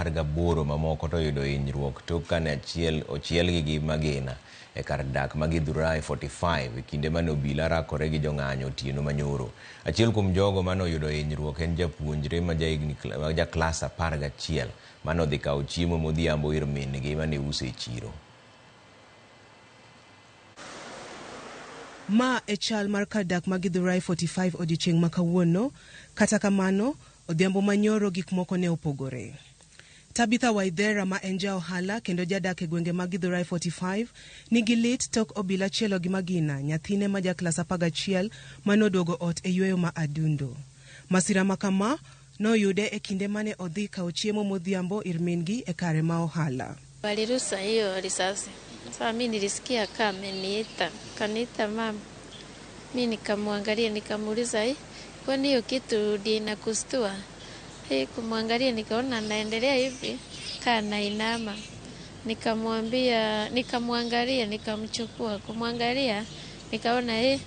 18 mamoko to oyudo hinyruok tok kane achiel ochielgi gi magina e kar dak ma Githurai 45 e kinde mane obila rakore gi jong'anyo otieno manyoro. Achiel kuom jogo mane oyudo hinyruok en japuonjre ma jahigni ma ja klas 11 mane odhi kawo chiemo modhiambo ir min gi mane uso e chiro. Ma e chal mar kar dak ma Githurai 45 odiochieng' ma kawuono. Kata kamano, odhiambo manyoro gik moko ne opogore. Tabitha Waithera ma en ja ohala kendo jadak e gwenge mag Githurai 45 nigi lit tok obila chielo gi magina nyathine ma ja klas 11 mane oduogo ot e yueyo ma Adundo. Masira ma kama noyude e kinde mane odhi kawo chiemo modhiambo ir min-gi e kare ma ohala. Walirusha hiyo risasi. Sasa mi nilisikia kama ameniita, kaniita mama. Mi nikamwangalia nikamuuliza, eh, kwani hiyo kitu ndio inakustua? Eh, kumwangalia nikaona anaendelea hivi kaa nainama. Nikamwambia, nikamwangalia, nikamchukua, kumwangalia nikaona eh,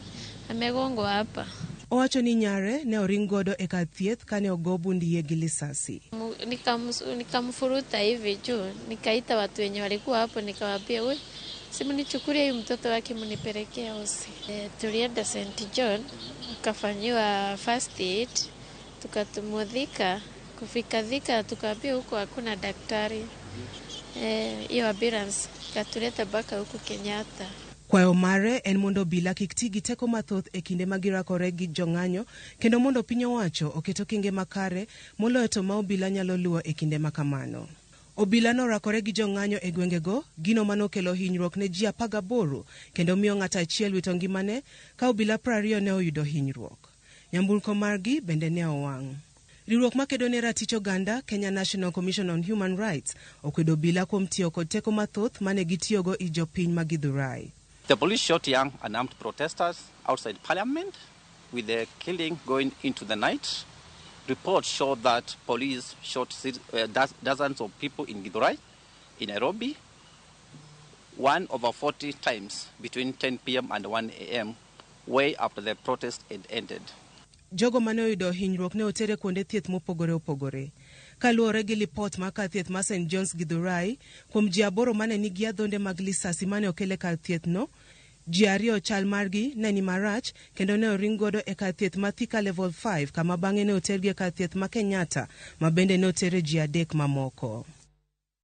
amegongwa hapa. Owacho ni nyare ne oring godo e kar thieth kane ogo bund iye gi lisasi. Nikamfuruta hivi juu, nikaita watu wenye walikuwa hapo, nikawaambia we, si mnichukulie huyu mtoto wake mnipelekee hosi. E, tulienda St John akafanyiwa first aid, tukatumudhika. Kufika Thika tukaambiwa huko hakuna daktari. Hiyo e, ambulance ikatuleta mpaka huku Kenyatta. Kwayo mare en mondo obila kik ti gi teko mathoth e kinde ma girakore gi jong'anyo kendo mondo piny owacho oket okenge makare moloyo to ma obila nyalo luwo e kinde ma kamano. Obila norakore gi jong'anyo e gwengego, gino manokelo hinyruok ne ji 18 kendo miyo ng'ato achiel wito ngimane ka obila 20 ne oyudo hinyruok. Nyamburko margi bende ne owang'. Riwruok makedo ne ratich oganda, Kenya National Commission on Human Rights, okwedo obila kuom tiyo kod teko mathoth mane gitiyogo i jopiny ma Githurai. The police shot young unarmed protesters outside parliament, with the killing going into the night. Reports show that police shot dozens of people in Githurai, in Nairobi, 1 over 40 times between 10 p.m. and 1 a.m., way after the protest had ended. Jogo mane oyudo hinyruok ne otere kuonde thieth mopogore opogore. Kaluwore gi lipot mar kar thieth mar St John's Githurai, kuom ji 8 mane nigi adhonde mag lisasi mane okel e kar thieth no, ji 2 chal margi ne ni marach kendo ne oring godo e kar thieth ma Thika Level 5 kama bang'e ne otergi e kar thieth ma Kenyatta ma bende ne otere ji 3 mamoko.